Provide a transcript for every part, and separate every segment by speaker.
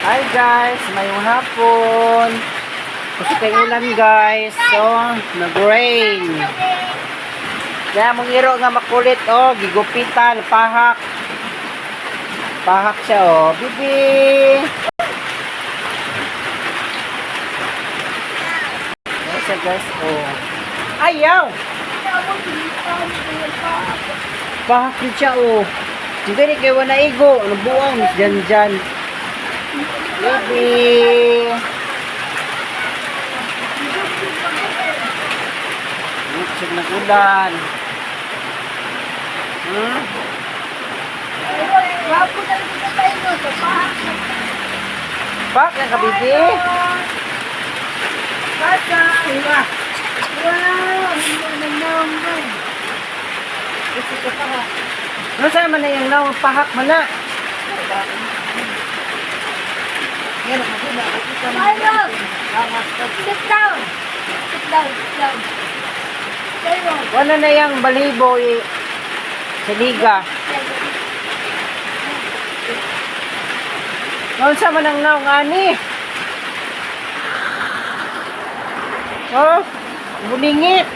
Speaker 1: Hi guys, mayong hapon. Kusog kay ulan, guys. So, nag-rain. Kaya mong iro nga makulit oh, gigupitan, pahak. Pahak siya oh. Bibi. Ayan siya, guys, oh. Ayaw! Pahak yun siya oh. Hindi rin kayo na igo. Ano buwang? Diyan dyan. Baby! Siya nag-ulan. Pak, na ka, baby? Ano saan man na yung naong pahak man na?
Speaker 2: Sit down. Sit down. Sit down.
Speaker 1: Wala na yung balibo eh, sa liga. Noon sa man ang naong ani? Oh, bulingit.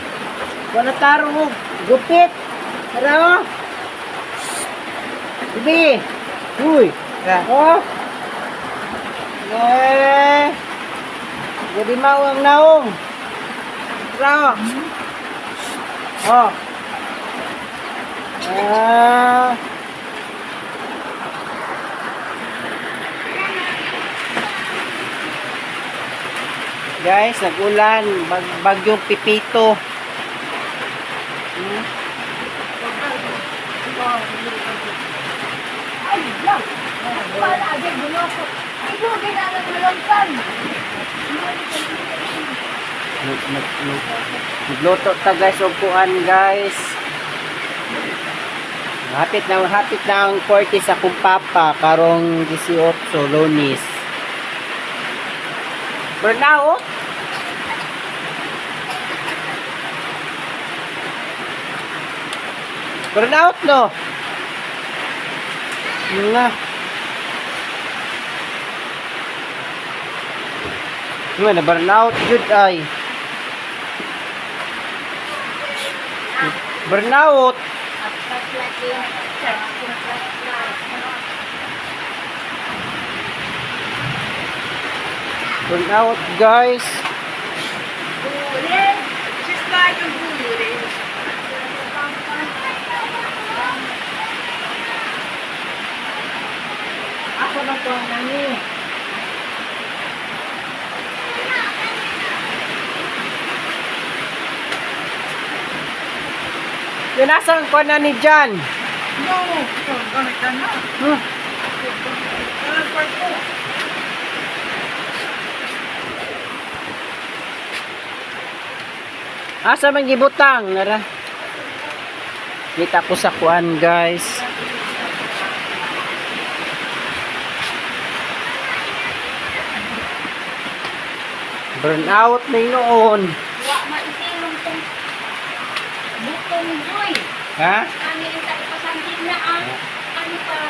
Speaker 1: Wala tarong mo. Gupit. Tara oh. Bibi. Uy. Oh. Eh. Jadi mau ang naong. Tara oh. Oh. Ah. Guys, nag-ulan, bagyong Pipito.
Speaker 2: Ay, lang. Para agad buloko. Ibo ginana malongkan.
Speaker 1: Nag, nag, nag, nagluto ta guys og kuan, guys. Hapit na ang 40 sa akong papa karong 18, Lunes. Burnout. Burnout no. Yun nga. Nga na burnout jud ay. Burnout. Burnout, guys. Ako na ko ang nani. Yun, nasa ang kuha ni Jan?
Speaker 3: No, gamit ka na. Walang kwarto.
Speaker 1: Asa man gibutang? Nara. Kita ko sa kuan, guys. Burn out na yun noon.
Speaker 2: Wa maisilong tong butong joy.
Speaker 1: Ha?
Speaker 2: Kami ang sa ipasandig na ang ano pa.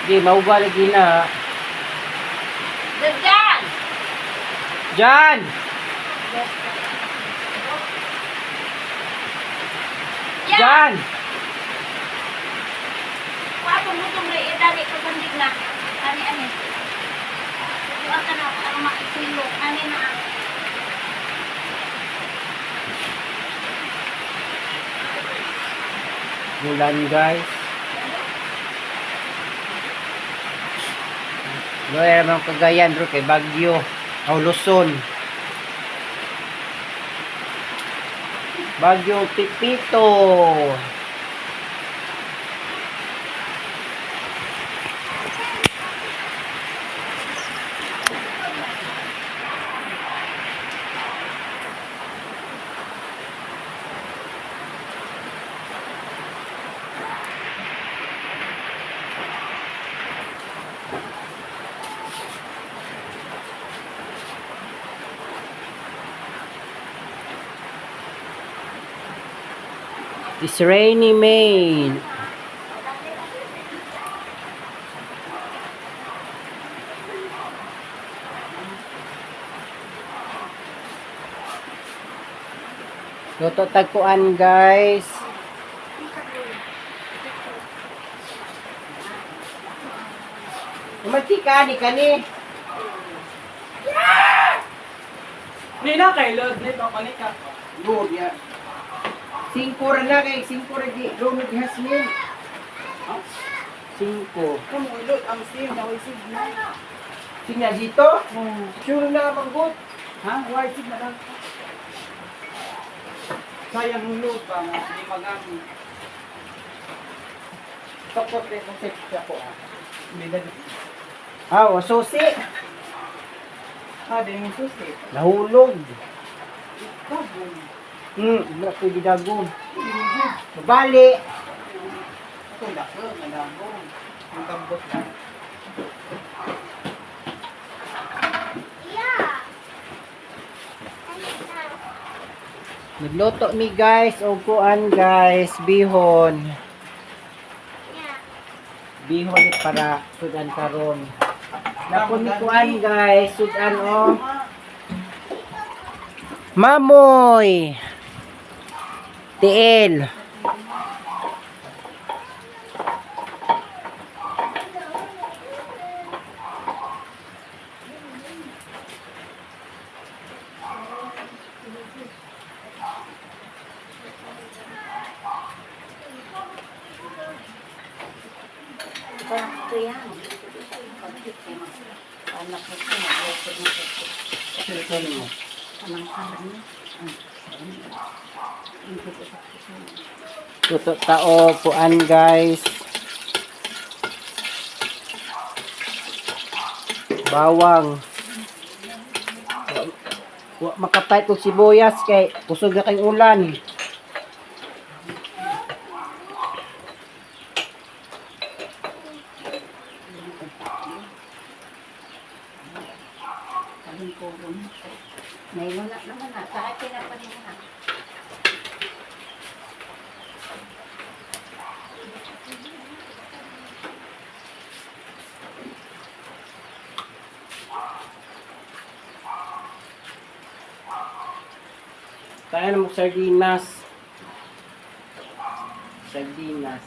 Speaker 1: Di, mauba lagi na.
Speaker 2: Dadan!
Speaker 1: Jan!
Speaker 2: Yan!
Speaker 1: Jan!
Speaker 2: Wa tong butong rin idali pasandig na. Ani ani. Wa ka na ang maisilong. Ani na ang
Speaker 1: Ulan, guys. Loya naman Cagayan bro kay Bagyo. Aw, Luzon. Bagyo Pipito. It's rainy, Maine. Luto tagkuan, guys. Umantika ni kani.
Speaker 3: Ni na kay Lord, ni pa ka.
Speaker 1: Good ya. Singko ra na kay singko ra di lunod Hasmin. Singko.
Speaker 3: Kamo Lord ang sim na way signal.
Speaker 1: Singna dito? Sure na manggut.
Speaker 3: Ha? Way signal lang. Sayang ang load pa nga hindi magamit.
Speaker 1: Tokot rin kung sa ko ah.
Speaker 3: Hindi na.
Speaker 1: Ah, o, susi.
Speaker 3: Ha, di mo susi.
Speaker 1: Nahulog.
Speaker 3: Dagong.
Speaker 1: Wala ko gidagom. Bali.
Speaker 3: Ito dako, nga dagong. Ang tambot na.
Speaker 2: Iya. Ano na?
Speaker 1: Nagluto mi guys og kuan guys, bihon.
Speaker 2: Iya.
Speaker 1: Bihon ni para sudan karon. Nako mi kuan guys, sudan oh. Mamoy. Tiil.
Speaker 2: Ito yan. Anak ko ito, nagluto na ito. Anang kanan niya.
Speaker 1: Luto tao kuan guys. Bawang. Wa makapait og sibuyas kay kusog na kay ulan.
Speaker 2: Kaming kurong. May wala naman na. Sa akin na pa rin na.
Speaker 1: Kaya na mo sardinas. Sardinas.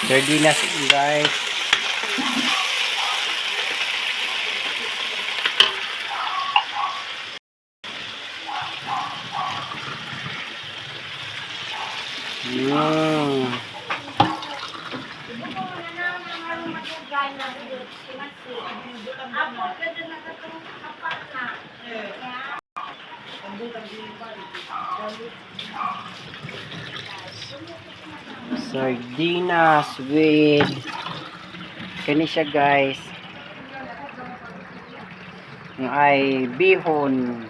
Speaker 1: Sardinas guys. Mm.
Speaker 2: Apo ka dyan nakatong kapak na. Yeah.
Speaker 1: Sardinas with kani siya guys. Nga ay bihon.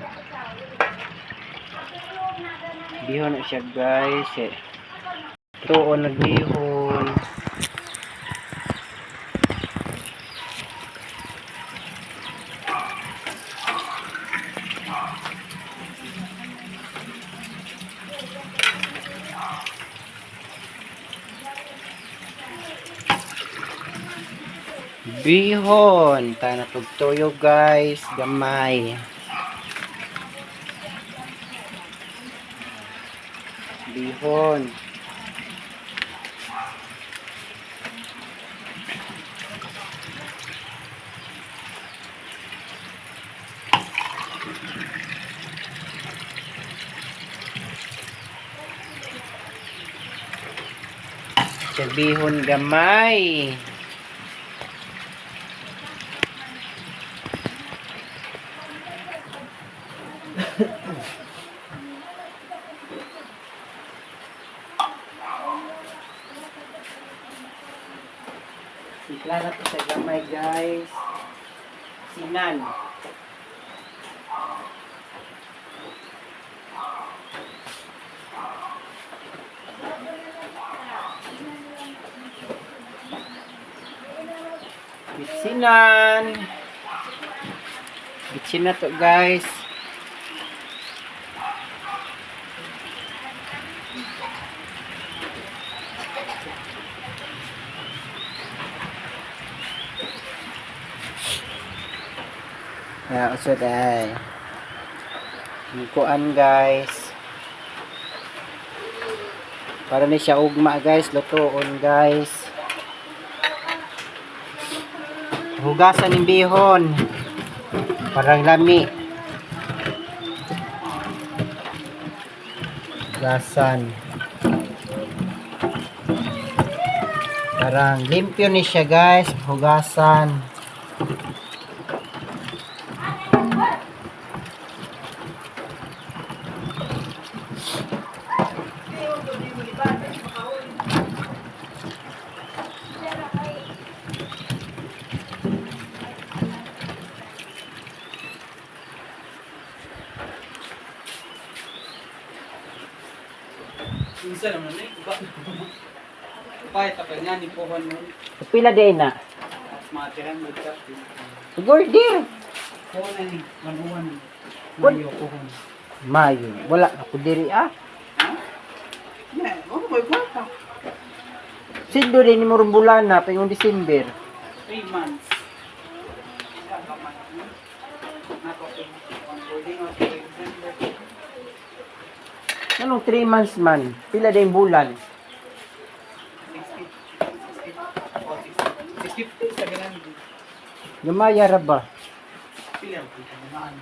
Speaker 1: Bihon na siya guys. Eh. Tuon na bihon. Bihon. Tayo na tugtuyo guys. Gamay. Bihon. Sa bihon gamay. Timpla na to sa gamay guys. Sinan. Bitsinan. Bitsin na to guys. Ya, usod ay. Kuan guys. Para ni siya ugma guys, lutoon guys. Hugasan ng bihon. Parang lami. Hugasan. Parang limpyo ni siya guys, hugasan.
Speaker 3: Minsan naman eh. Pahit ako niya, ni Pohon mo.
Speaker 1: Pila day na.
Speaker 3: Tapos mga 300 ka.
Speaker 1: Gordir.
Speaker 3: Pohon na ni, manuwan.
Speaker 1: What?
Speaker 3: Mayo, pohon.
Speaker 1: Mayo. Wala ako diri ah.
Speaker 3: Ha? Ne, oh, may kwarta.
Speaker 1: Sindo din ni Morumbulana pa yung December.
Speaker 3: 3 months. Isa ka man. Nako, onboarding o December.
Speaker 1: Anong 3 months man? Pila din bulan?
Speaker 3: 60, 60, oh, 60, 60 sa ganun.
Speaker 1: Gamaya ra ba?
Speaker 3: Pila ang pila, namaan.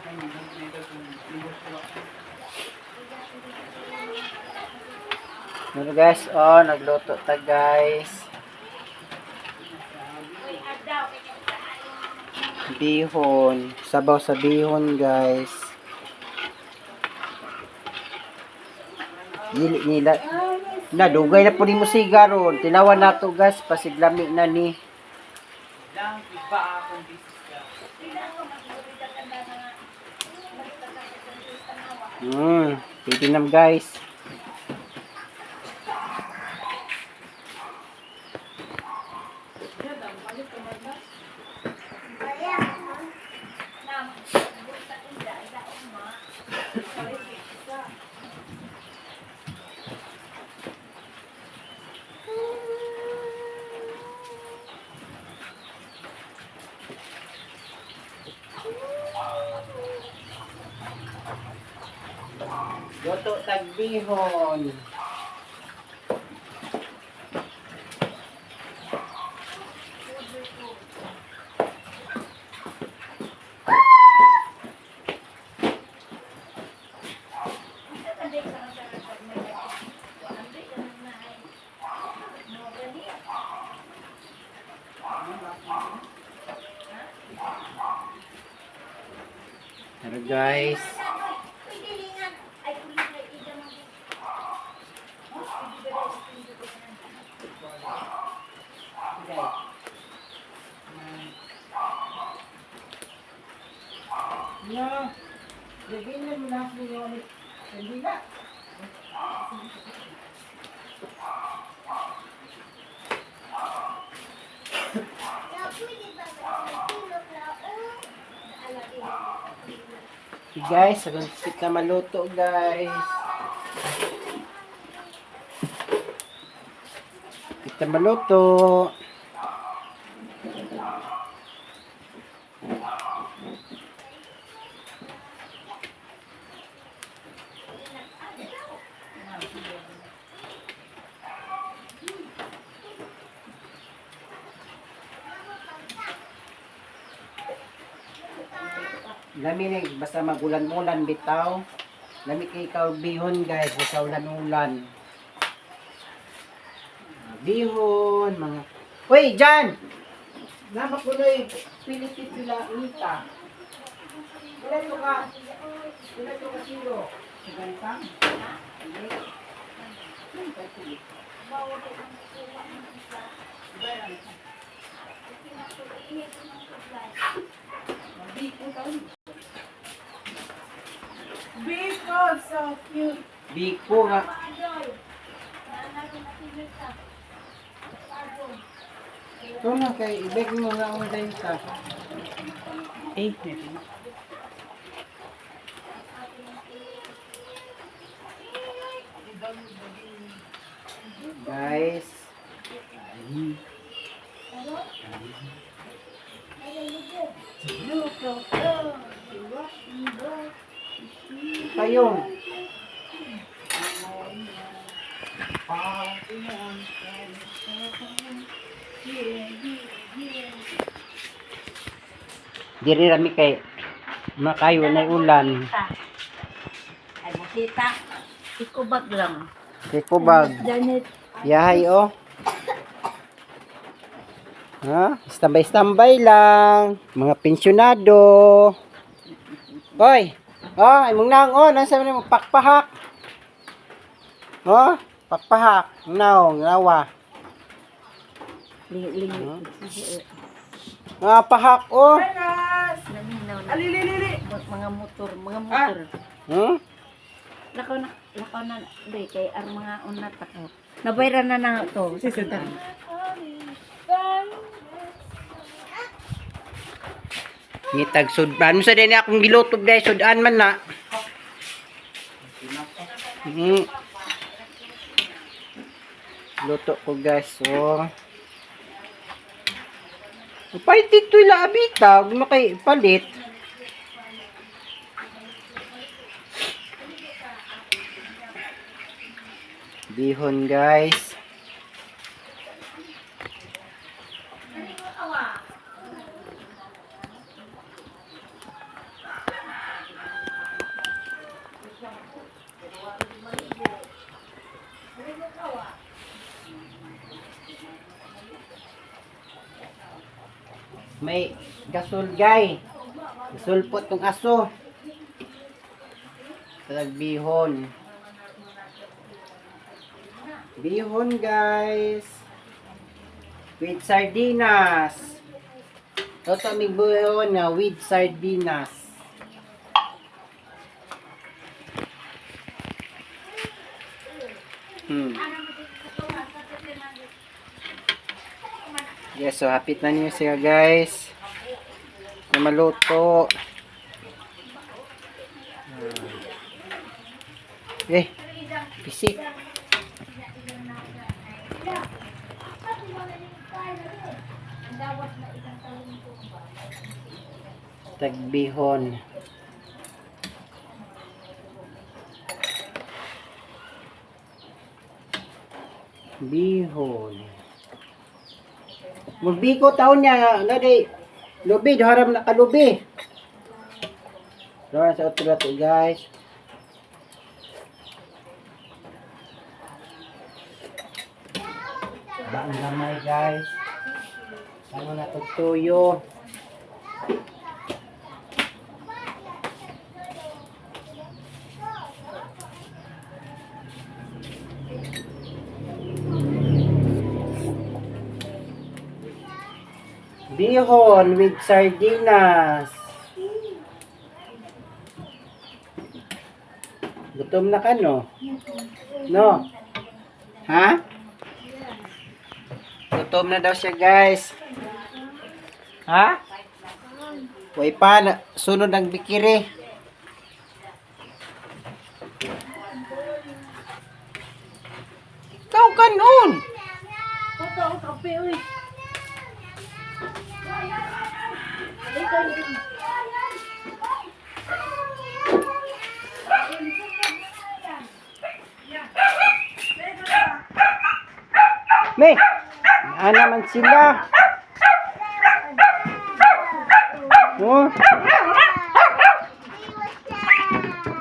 Speaker 3: Ay, nag-medal kung negosyo ako.
Speaker 1: Ano guys, oh, nagluto ta guys.
Speaker 2: Uy, adaw kay sa
Speaker 1: Bihon. Sabaw sa bihon guys. Dili nila. Na, dugay na po ni mo sigaron. Tilawan nato guys, pasiglami na ni.
Speaker 3: Lang, iba akong business ka.
Speaker 1: Titinam guys. Luto tag bihon. Pero guys, No. Lagyan mo na siya ulit. Kandila. Okay guys, hanggang kita maluto guys. Kita maluto. Lami ni basta magulan-ulan bitaw. Lami kay ikaw bihon guys, basta ulan-ulan. Bihon mga. Uy, Jan! Nama ko na pilipit sila nita. Ilan to ka? Ilan to ka kilo?
Speaker 3: Gantang. Biko, so cute.
Speaker 1: Biko nga. Ito na kay ibig mo nga ang denta.
Speaker 3: Eh,
Speaker 1: Guys. Ay. Payong. Diri rami kay makayo na ulan.
Speaker 2: Ay, busita. Ikubag lang.
Speaker 1: Kay kubag.
Speaker 2: Janet.
Speaker 1: Yahay oh. Ha? Standby-standby lang. Mga pensyonado. Hoy. Oh, imong nang oh, nasa man mo pakpahak. Oh, pakpahak. Naong nawa.
Speaker 2: Li-li.
Speaker 1: Mga pahak oh.
Speaker 2: Naminaw na.
Speaker 3: Alililili!
Speaker 2: Mga motor, mga motor. Lakaw na, be, kay ang mga unat ako. Nabayran na na to.
Speaker 3: Sisita.
Speaker 1: Ngitag sudan. Sa din akong gilutob dahil sudan man na. Luto ko guys. So, palit dito ila abita. Huwag mo kay palit. Bihon guys. May gasol gay. Gasol po itong aso. Talag bihon. Bihon guys. With sardinas. Toto mig bihon nga with sardinas. Yes, so hapit na niyo siya guys. Na maluto. Eh, pisik. Tagbihon. Bihon. Magbiko taon niya, na di, lubi, haram na kalubi. Doon sa otro to guys. Baon gamay guys. Ano na to tuyo. Bihon with sardinas. Gutom na ka, no? No? Ha? Gutom na daw siya, guys. Ha? Way pa, na, sunod ang bikiri. Ikaw ka nun!
Speaker 2: Toto, ang kape, uy.
Speaker 1: May! Ana man sila. Oh,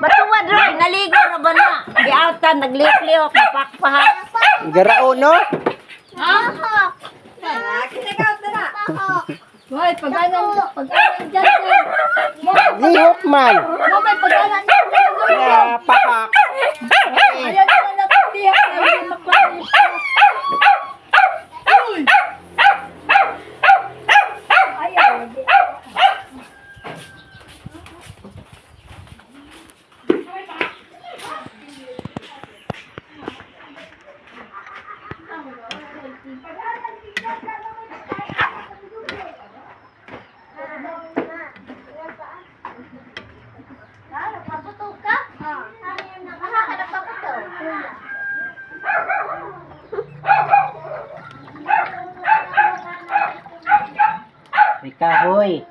Speaker 2: Batuwa, Roy, naligo ra ba na? Giautan, nagliklihok, napakpaha.
Speaker 1: garao no?
Speaker 2: Hoy, pag-anan, pag-anan dyan, dyan.
Speaker 1: Lihok man.
Speaker 2: Mo may pag-anan dyan, dyan.
Speaker 1: Napakak.
Speaker 2: Ayaw na lang napipiyak, ayaw na mapanis. Ayaw.
Speaker 1: Kahoy.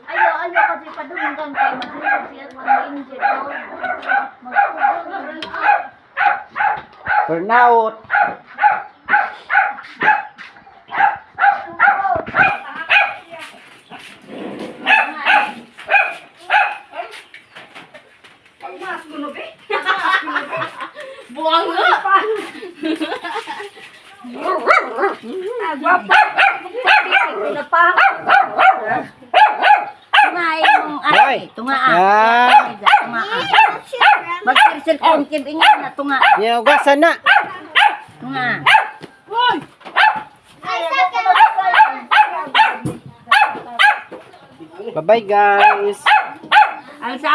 Speaker 2: Ayo, ayo kasi padunggan kay maglisod siya mag-injure daw. Magpugol.
Speaker 1: Burnout.
Speaker 2: Buang nga. Ah, guwapo. Tunga imong
Speaker 1: Hoy.
Speaker 2: ay, tunga ah.
Speaker 1: Ah.
Speaker 2: Tunga ah. Mag-cellphone kib ingon na tunga.
Speaker 1: Ninugasan na.
Speaker 2: Tunga.
Speaker 1: Bye-bye, guys.
Speaker 2: Ang sa